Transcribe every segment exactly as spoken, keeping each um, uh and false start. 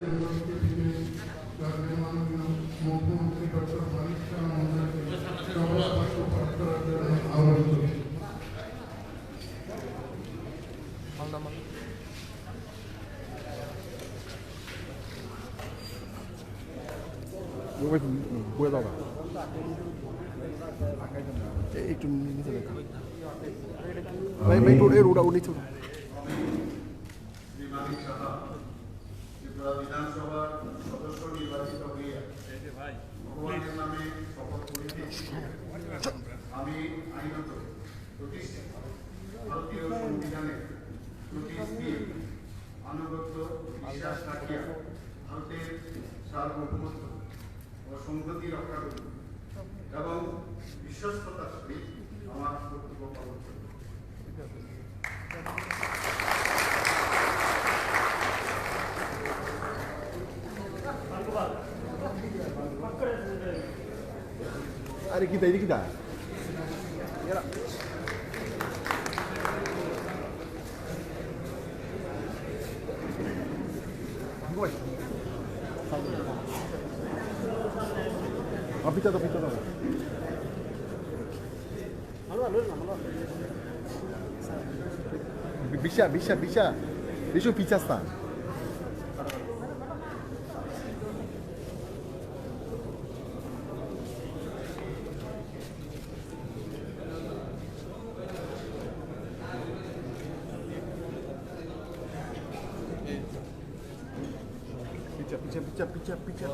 রাজ্যের মাননীয় মুখ্যমন্ত্রী ডক্টর মানিক সাহা মহোদয়কে সভায় বাক্য পাঠ করার জন্য আহ্বান করছি। এই একটু নিচে দেখা। ভাই, ভাই, একটু এই রোডটা নিচে। শ্রী মানিক সাহা, ত্রিপুরা বিধানসভার সদস্য নির্বাচিত হইয়া ভগবানের নামে শপথ করিতেছি। আমি আইনত প্রতিষ্ঠিত ভারতীয় সংবিধানের প্রতি স্থির আনুগত্য বিশ্বাস রাখিয়া ভারতের সার্বভৌমত্ব ও সংহতি রক্ষা করি এবং বিশ্বস্ততার সহিত আমার কর্তব্য পালন করি। Ari kita, ini kita. Apita to, apita to. Bisa, bisa, bisa. Bisa pizza sta. Picha, picha, picha, picha, picha.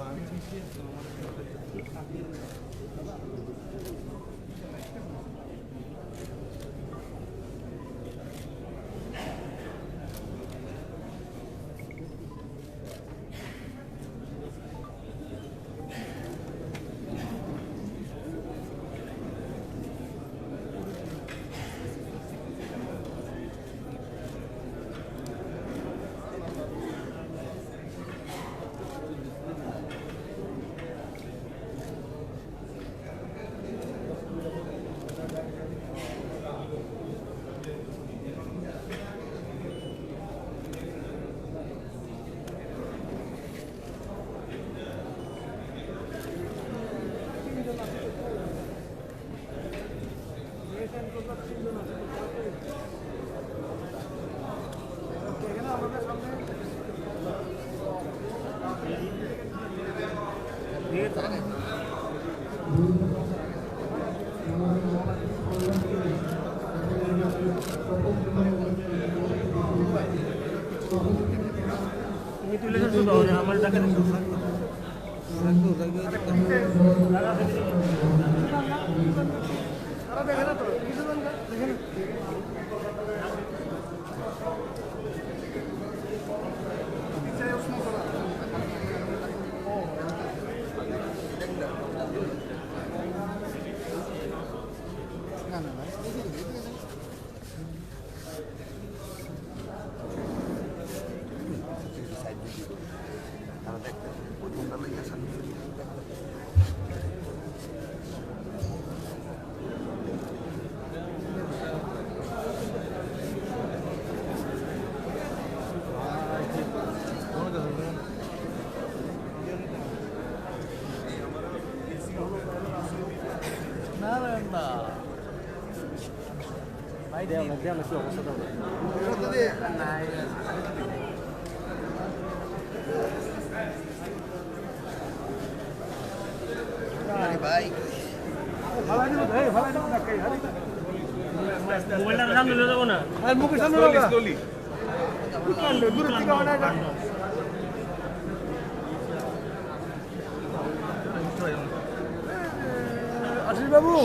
মোবাইলটা সামনে নিয়ে যাবো না। আর মুখের সামনে রাখো। দূরের দিকে অনেক। আশিস বাবু।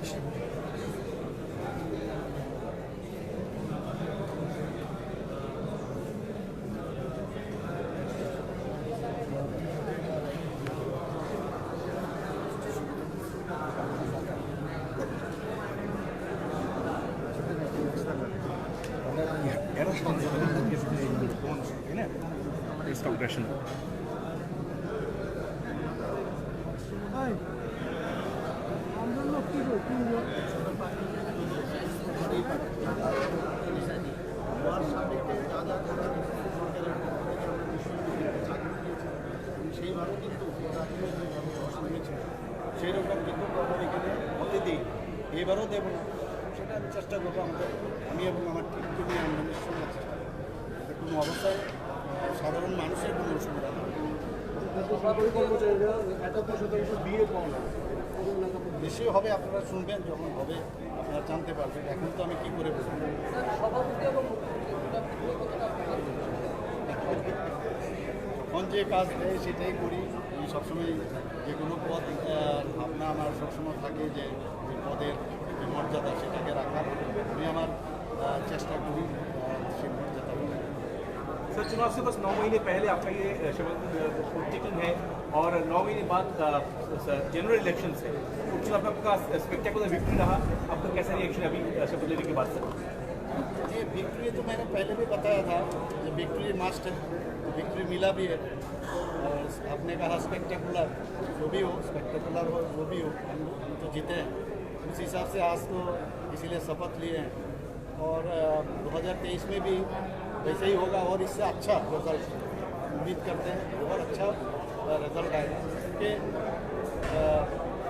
সেইভাবে কিন্তু সেই রকম কিন্তু আমরা এখানে হতে দিই, এবারও দেবো না। সেটা আমি চেষ্টা করবো, আমাদের, আমি এবং আমার টিমকে নিয়ে আমরা নিশ্চয়ই চেষ্টা করবো। কোনো অবস্থায় সাধারণ মানুষের কোনো অসুবিধা না হয়। সরকারি কর্মচারীরা একাত্তর শতাংশ বিয়ে পাওয়া না। বেশি হবে, আপনারা শুনবেন যখন হবে। আপনারা জানতে পারবেন, এখন তো আমি কি করে বলবো। এখন যে কাজ দেয় সেটাই করি। আমি সবসময় যে কোনো পদ, আহ, ভাবনা আমার সবসময় থাকে যে ওই পদের যে মর্যাদা সেটাকে রাখার। আমি আমার, আহ, চেষ্টা করি, আহ, সেই মর্যাদা। सर, चुनाव से बस नौ महीने पहले आपका ये, अ, शपथ, अ, टेकिंग है और नौ महीने बाद, अ, जनरल इलेक्शन है। उपचुनाव में आपका स्पेक्टेकुलर विक्ट्री रहा, आपका कैसा रिएक्शन अभी, अ, शपथ लेने के बाद, सर? ये विक्ट्री तो मैंने पहले भी बताया था कि विक्ट्री मस्ट है, विक्ट्री मिला भी है। और आपने कहा स्पेक्टेकुलर, जो भी हो, स्पेक्टेकुलर हो, जो भी हो, हम, हम तो जीते हैं। उस हिसाब से आज तो इसीलिए शपथ लिए हैं। और, अ, दो हज़ार तेईस में भी वैसे ही होगा और इससे अच्छा रिजल्ट उम्मीद करते हैं, और अच्छा, अ, रिजल्ट आएगा। क्योंकि, अ,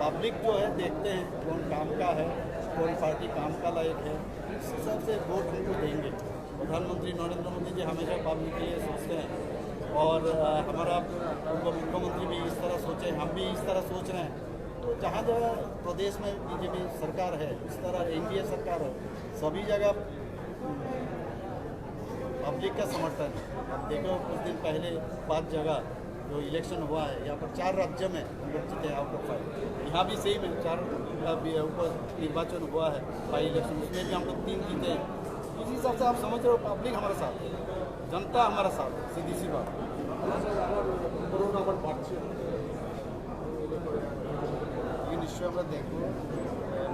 पब्लिक जो है, देखते हैं कौन काम का है, कौन पार्टी काम का लायक है, इस हिसाब से वोट हमको देंगे। प्रधानमंत्री नरेंद्र मोदी जी हमेशा पब्लिक के लिए सोचते हैं, और, अ, हमारा पूर्व मुख्यमंत्री भी इस तरह सोचे, हम भी इस तरह सोच रहे हैं। तो जहाँ जहाँ प्रदेश में बीजेपी सरकार है, इस तरह एनडीए सरकार है, सभी जगह पब्लिक का समर्थन है। अब देखो, कुछ दिन पहले पांच जगह जो इलेक्शन हुआ है, यहाँ पर चार राज्य में हम लोग जीते हैं आउट ऑफ फाइव। यहाँ भी सेम है, चार, अ, भी है, ऊपर निर्वाचन हुआ है, बाई इलेक्शन, उसमें भी हम लोग तीन जीते हैं। इस हिसाब से आप समझ रहे हो, पब्लिक हमारे साथ है, जनता हमारा साथ है, सीधी सी बात। নিশ্চয়ই আমরা দেখব,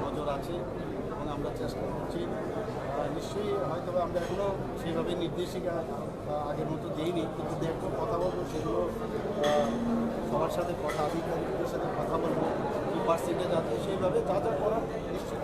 নজর আছে এবং আমরা চেষ্টা করছি। আহ, নিশ্চয়ই হয়তো বা আমরা এখনও সেইভাবে নির্দেশিকা, আহ, আগের মতো দেইনি, কিন্তু দেখবো, কথা বলবো, সেগুলো, আহ, সবার সাথে কথা, আধিকারিকদের সাথে কথা বলবো, কী পার্সেন্টেজ আছে, সেইভাবে যা যা করার নিশ্চয়ই।